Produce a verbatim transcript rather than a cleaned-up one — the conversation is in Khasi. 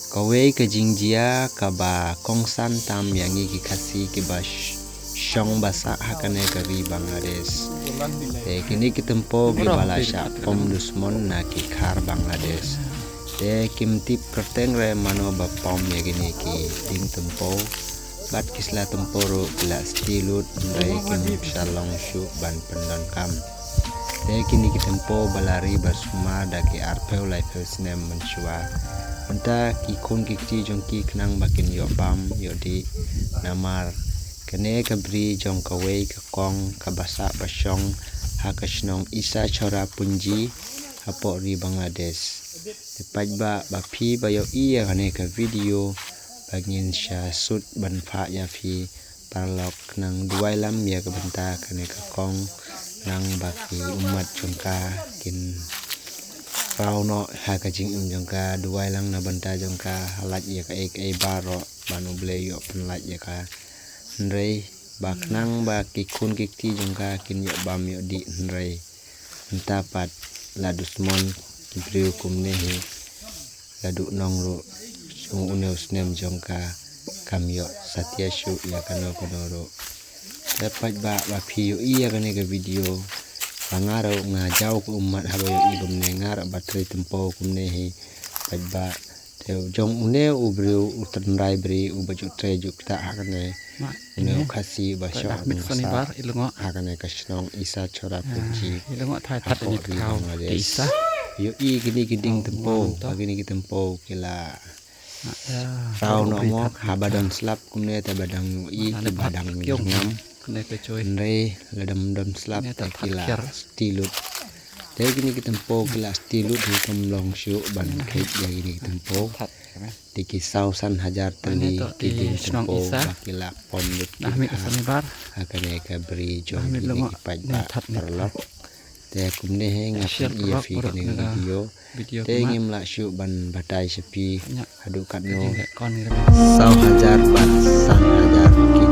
Kawei ka jingjia kaba kongsan tam ïa ngi ki Khasi kiba sh-, shong ba sah ha kane ka ri Bangladesh. Te kine ki tympew kiba la shah pom dusmon na ki khar Bangladesh. Te kim tip kyrteng re mano ba pom ïa kine ki dieng tympew. Bad ki sla tympew ruh ki la stie lut, hynrei kim shah long shuh ban pyndonkam. Te kine ki tympew ba la ri ba sumar da ki arphew laiphew snem mynshuwa. Mynta ki khun ki kti jong ki khnang ba kin ïoh bam ïoh dih, namar kane ka bri jong kawei ka kong kaba sah ba shong ha ka shnong Isa Chora Punji hapoh ri Bangladesh. Te paidbah, ba phi ba ïohi ïa kane ka video, ba ngin shah sut ban phah ïa phi paralok, khnang duwai lang ïa ka bynta kane ka kong, khnang ba ki ummat jong ka kin raw noh ha ka jingim jong ka, duwai lang na bynta jong ka, lait ïa kaei kaei baroh ban U Blei ïoh pynlait ïa ka. Hynrei ba khnang ba ki khun ki kti jong ka kin ïoh bam ïoh dih, hynrei mynta pat la dusmon ki briew kumne hi, la duhnong ruh, u une u snem jong ka kam ïoh satia shuh ïa kano kano ruh. Te paidbah, ba phi ïohi ïa kane ka video, ba nga ruh nga jaw ka ummat haba ïohi kumne, nga ruh ba trei tympew kumne hi, paidbah. Te jong une u briew u tynrai bri uba ju trei ju ktah ha kane, une u Khasi ba shah ba sah ha kane ka shnong Isa Chora Punji hapoh ri Bangladesh. Ïohi kine ki dieng tympew, ba kine ki tympew ki la raw noh mo, haba don slap kumne te ba dang ïohi ki ba dang ngam. Hynrei lada ym don slap te ki la stie lut. Te kine ki tympew ki la stie lut, hi kam long shuh ban kheit ïa kine ki tympew. Te ki saw san hajar tylli ki dieng tympew ba ki la pom lut ki ha kane ka bri jong kine ki paidbah paralok. Te kumne hi nga pyni ïa phi kane ka video. Te ngim lah shuh ban batai sha phi haduh katno. Saw hajar bad san hajar ki